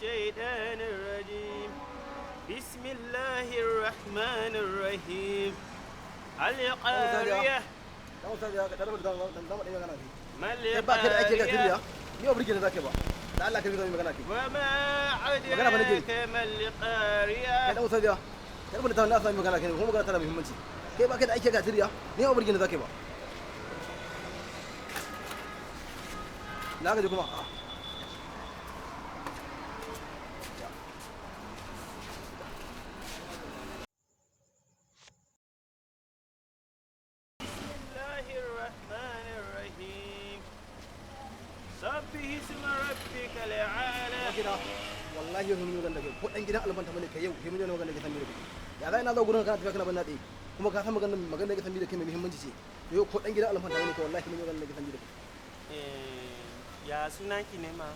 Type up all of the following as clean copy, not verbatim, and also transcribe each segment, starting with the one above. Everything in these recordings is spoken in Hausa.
الشيطان الرجيم. بسم الله الرحمن الرحيم. القارية. Dan ustaz ya ka da da da da magana kai. ما Kai ba ka da ake ga القارية؟ tiriya. Ni ba burge ne zaka ba. Da Allah ka bi zai magana kai. وما Magana fa nake. أدراك ما Kai القارية؟ dan ustaz ya. Ka rubuta ta na sami magana kai kuma magana tana muhimmanci. Kai ba ka da ake ga tiriya. Ni ba burge ne zaka ba. Na gaji kuma. Ah. بسم الله الرحمن الرحيم. سبح اسم ربك الأعلى. Gida wallahi yau mun yi magana da kai ko dan gidan albanta bane kai, yau sai mun yi magana da kai san da kai. Ya zai na zo gurin kana tafiya kana ban tsaye, kuma ka san magana magana da kai san da kai mai muhimmanci ce. Yau ko dan gidan albanta bane kai, wallahi mun yi magana da kai san da kai. Eh, ya sunanki ne ma?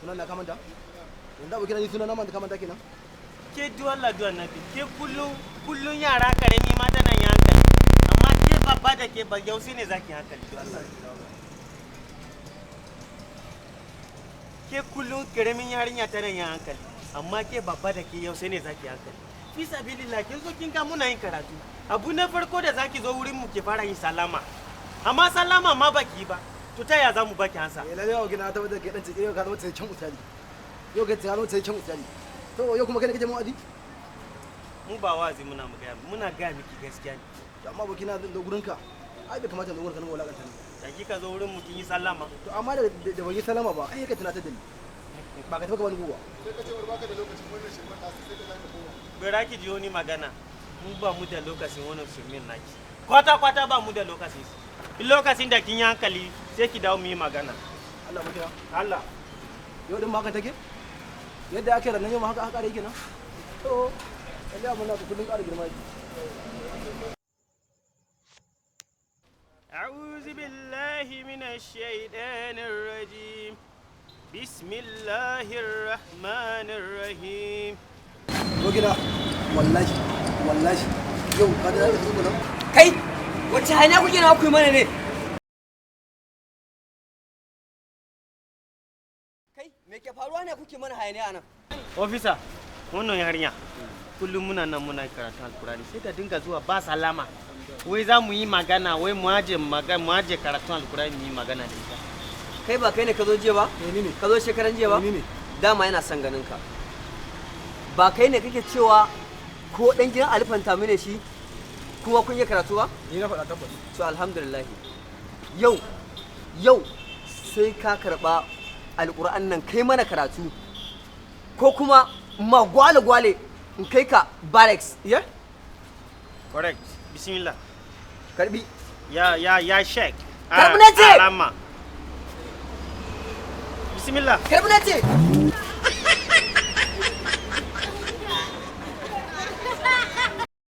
Sunan na kamanta yanzu abokin ni sunan na manta kamanta kenan. Ke duwalla duwan nabi, ke kullum kullum yara karami ma tana yin hankali, amma ke babba da ke ba yau sai ne zaki hankali duwalla. Ke kullum karamin yarinya tana yin hankali, amma ke babba da ke yau sai ne zaki hankali. Fi sabilillah, kin zo kin ga muna yin karatu. Abu na farko da zaki zo wurin mu ke fara yin salama. Amma salama ma baki yi ba. To ta ya za mu baki ansa? Eh, lalle abokin na tabbatar kai dan ce yau ka zama cikakken ustadi. Yau kai ka zama cikakken ustadi. To yau kuma kai ne kake mun adi? Mu ba wazi muna mu gaya, muna gaya miki gaskiya ne. To amma abokin na zan zo gurin ka. Ai bai kamata na zo gurin ka na wulakanta ni. Da kika zo wurin mu kin yi sallama. To amma da da ban yi salama ba, ai ka tunatar da ni. Ba ka taɓa ka bani guba. Sai ka ce war baka da lokacin wannan shirman nasu, sai ka zaka koma. Bara ki ji wani magana. Mu ba mu da lokacin wannan shirmin naki. Kwata kwata ba mu da lokacin shi. In lokacin da kin yi hankali sai ki dawo mu yi magana. Allah abokina. Allah. Yau din ma haka take? Yadda ake ranar yau ma haka aka yake nan? To, lalle abun na kullum ƙara girma yake. أعوذ بالله من الشيطان الرجيم. بسم الله الرحمن الرحيم. Abokina, wallahi, wallahi, yau ka da zaka nan? Kai, wacce hanya kuke na ku yi mana ne? Kai, me ke faruwa ne kuke mana hayaniya anan? Officer, wannan yarinya kullum muna nan muna karatun Alkurani sai ta dinga zuwa ba salama. Wai za mu yi magana, wai mu aje magana, mu aje karatun Alkurani mu yi magana da ita. Kai ba kai ne ka zo jiya ba? Eh, ni ne. Ka zo shekaran jiya ba? Ni ne. Dama yana son ganin ka. Ba kai ne kake cewa ko dan gidan alifanta ne shi kuma kun yi karatu ba? Ni na faɗa tabbas. To alhamdulillah. Yau yau sai ka karba alƙur'an nan kai mana karatu ko kuma ma gwale gwale in kai ka barracks. Iya? Correct. Bismillah. Karbi. Ya ya ya Sheikh. Karbi na ce! Alama. Bismillah. Karbi na ce.